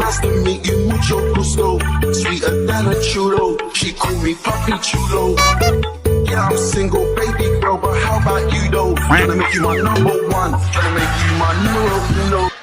Nice to meet you, mucho gusto. Sweeter than a churro. She call me Papi Chulo. Yeah, I'm single, baby girl, but how about you though? Gonna make you my number one. Gonna make you my numero uno.